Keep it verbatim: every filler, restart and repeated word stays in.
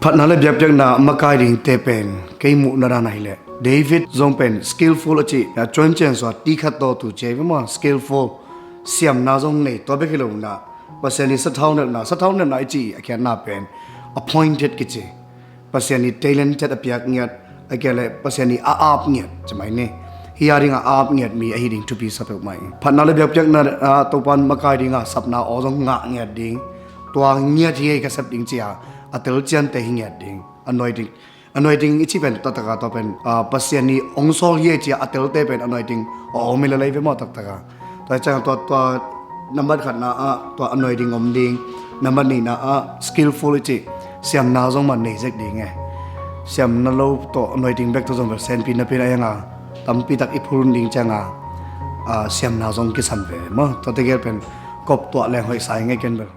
Phatna le biakpiakna makai dingte pen kei muhna dan ahih leh David zong pen skillful a cih, a cuancian sua ti khat tawh tu cia ve maw, skillful, siamna zong nei, tua bek hi lo in ah Pasian i sathau natna, sathau natna i cih a khiatna pen appointed kici. Pasian i talented a piak ngiat, a kia le Pasian i a ap ngiat ci mai ni. Hi a ding a ap ngiat mi ahi ding thupi sa peuhmah hi. Phatna le biakpiakna ah Topan makai ding a sapna aw zong ngah ngiat ding. Tua ngiat hi ei ka sep ding cia a telciante hi ngiat ding. Anointing, anointing i cih pen taktak a tua pen, ah, Pasian i ong sawl hi ei cia a telte pen anointing a om hi lel ei ve maw taktak a. Tua ciang tua, tua nambat khatna ah tua anointing om ding, nambat nihna ah skillful i cih siamna zong man nei zek ding e. Siamna lo tawh anointing bek tawh zong bel senpi napi na hiang a, tampi tak i phul ding ciang a, ah, siamna zong kisam ve maw. Tua tegel pen kop tuah leng hoih sa ing e ken bel.